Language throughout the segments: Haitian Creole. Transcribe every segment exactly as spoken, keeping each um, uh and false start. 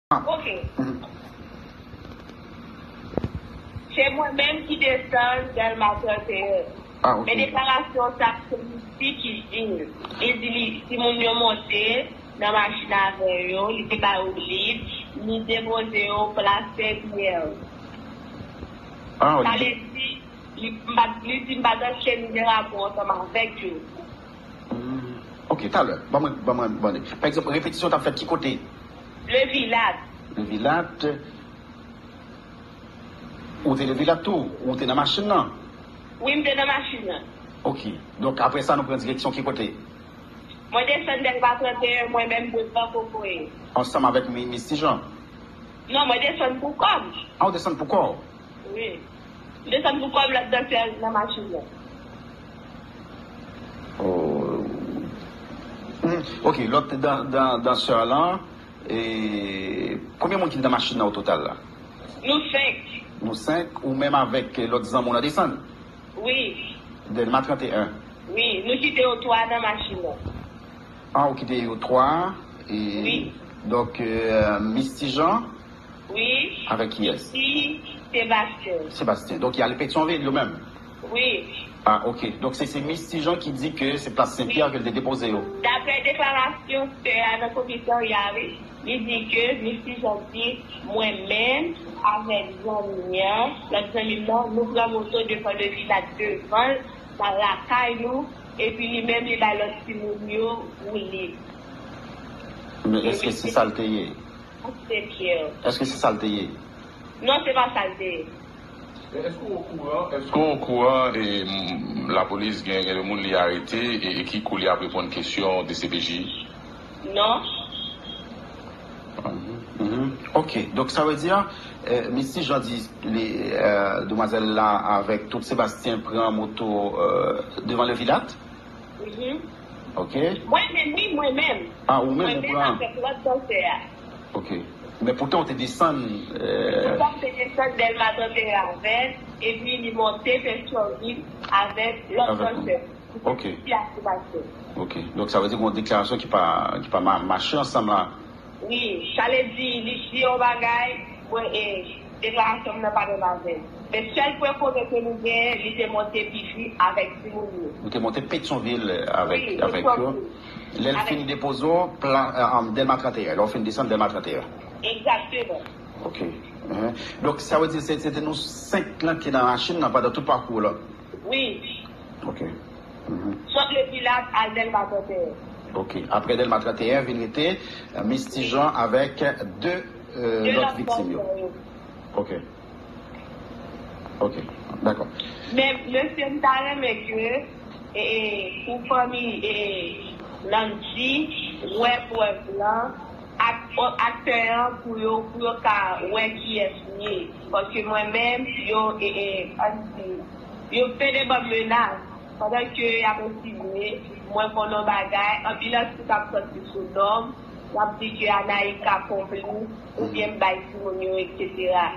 Ok. Se mwen menm ki desann Dèlma trannteyen. Men deklarasyon sa, se Misty ki di l. Li di li, timoun yo monte nan machin avè yo, li te ba yo lib, li depoze yo plas Senpyè. Sa vle di, li, m pa, li di m pa t antre ni de rapò ansanm avèk yo. Ok, talè. Ban mwen, ban mwen, ban mwen. Pa egzanp, repetisyon t ap fèt ki kote? Levilat. Levilat. Ou te Levilat tou? Ou te nan machin nan? Wi, m te nan machin nan. Ok. Donk, apre sa, nou pran direksyon ki kote? Mwen desann Dèlma trannteyen, mwen menm, boulva Kokoye. Ansanm avèk Misty Jean? Non, mwen desann pou kò m. A, ou desann pou kò w? Wi. M desann pou kò m, lòt dansè nan machin nan. Oh. Hmm. Ok, lòt dan, dan, dansè lan, e, konbyen moun ki te nan machin nan o total la? Nou senk. Nou senk, ou menm avèk lòt zanmi w nan desann? Wi. Dèlma trannteyen? Wi, nou kite yo twa nan machin nan. A, ou kite yo twa. E, Wi. Donk, euh, Misty Jean? Wi. Avèk kiyès? Misty, Sebastien. Sebastien. Donk, y ale Petyonvil, yo menm? Wi. A, ok. Donk, se, se Misty Jean ki di ke se plas Senpyè ke l te depoze yo. Daprè deklarasyon sè a nan komisarya, wi, li di ke Misty Jean di, mwen menm, avèk zanmi an, lòt zanmi m nan, nou pran moto devan Levilat devan l, nan lakay nou, epi li menm, li bay lòt timoun yo woule. Men èske se sa l te ye? Senpyè. Èske se sa l te ye? Non, se pa sa l te ye. Men èske w okouran, èske w okouran e, m, lapolis gen, gen de moun li arete e, e ki kou li ap reponn kesyon D C P J? Non. Mhm. Ok. Donk, sa vle di, euh, Misty Jean di, li, euh, demwazèl la avèk tout Sebastien pran moto, euh, devan Levilat? Mhm. Ok. Mwen menm, wi, mwen menm. A, ou menm Mwen ou menm pran? Avèk lòt dansè a. Ok. Men poutan, ou te desann, euh, Poutan, m te desann Dèlma trannteyen avè l, epi li monte Petyonvil avèk lòt Avèk dansè. Ok. Ti ak Sebastien. Ok. Donk, sa vle di gen yon deklarasyon ki pa, ki pa ma-, mache ansanm la. Wi, sa vle di, li di yon bagay, mwen, e, deklarasyon m nan pa menm avè l. Men sèl pwen komen ke nou genyen, li te monte Piti avèk timoun yo. Ou te monte Petyonvil avèk, Wi, avèk yo. Petyonvil. Lè l fin depoze w, pla-, euh, Dèlma trannteyen. Lè w fin desann Dèlma trannteyen. Egzakteman. Ok. Mhm. Donk, sa vle di se, se te nou senk lan ki nan machin nan pandan tout pakou la. Wi. Ok. Mhm. Sot Levilat al Dèlma trannteyen. Ok. Apre Dèlma trannteyen, vin rete, euh, Misty Jean avèk de, euh, De lòt lòt viktim yo. dansè yo. Ok. Ok. Dakò. Men, mesye, m ta renmen ke, e, e, pou fanmi, e, Landy, wè prèv lan, ak, aktè an pou yo, pou yo ka wè kiyès li ye. Paske mwen menm, yo, e, e, ann di, yo pede ban m menas. Pandan ke y ap ensimye, mwen konnen yon bagay, anpil atis ap sòti sou non m, y ap di ke Anaïka konplis, oubyen m bay timoun yo, etsetera.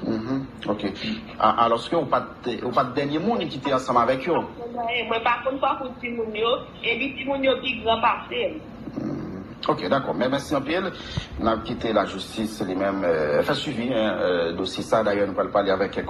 Mhm. Ok. A, alòske ou pa t, ou pa t dènye moun ki te ansanm avèk yo. Mwen pa konn pakou timoun yo, epi timoun yo pi gran pase m. Mhm. Ok, dakò. Men mèsi anpil. N ap kite lajistis li menm, euh, fè swivi, hein, euh, dosye sa. Dayè, nou pral pale avèk